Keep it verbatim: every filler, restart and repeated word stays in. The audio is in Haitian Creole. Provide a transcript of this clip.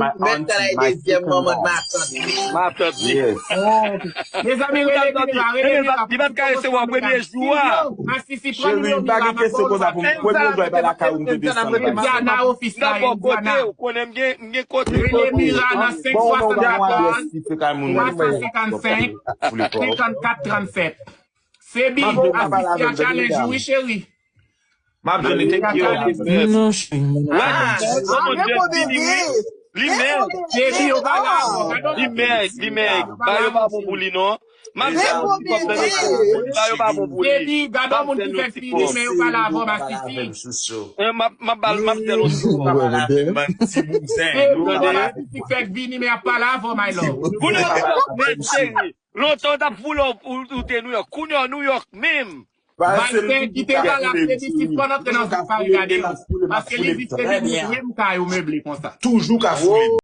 Mèt travay dezyèm manman matant li. Matant li. Mezanmi, rele Mira, rele Mira. Li pa t ka resevwa premye jou a. Masisi, pran nimewo Mira, mwen konn sa. Premye jou a, e pa lakay ou m te desann. Indiana, ofis la, Nan bò kote, Indiana. Ou konnen m gen, m gen kote. Rele Mira nan senk swasannkatòz, twa san senkann senk, senkannkat, trannsèt. Sebi, asiste a challenge, wi, cheri. M ap jwenn li, thank you. Non, cheri. Ah, mon Dieu, vini, wi. Li mèg. Sebi, yo pale avè w. Li mèg, li mèg. Ba yo pa bon pou li, non. M ap fè yon ti kòb nan lekòl. Ba yo pa bon pou li. Sebi, gade yon moun ki fèk fini, men yo pale avè w, masisi. Eh, m ap, m ap bal, m ap fè yon ti kòb. Sebi, gade yon moun ki fèk vini, men y ap pale avè w, my love. Kounye a, men cheri, lontan w t ap foule ou, ou te Nouyòk. Kounye a Nouyòk menm. Bay tè ki te pale ak Sebi, sispann antre nan zafè, gade yo. Paske li di Sebi meble m kay ou meble konsa. Toujou ka foule.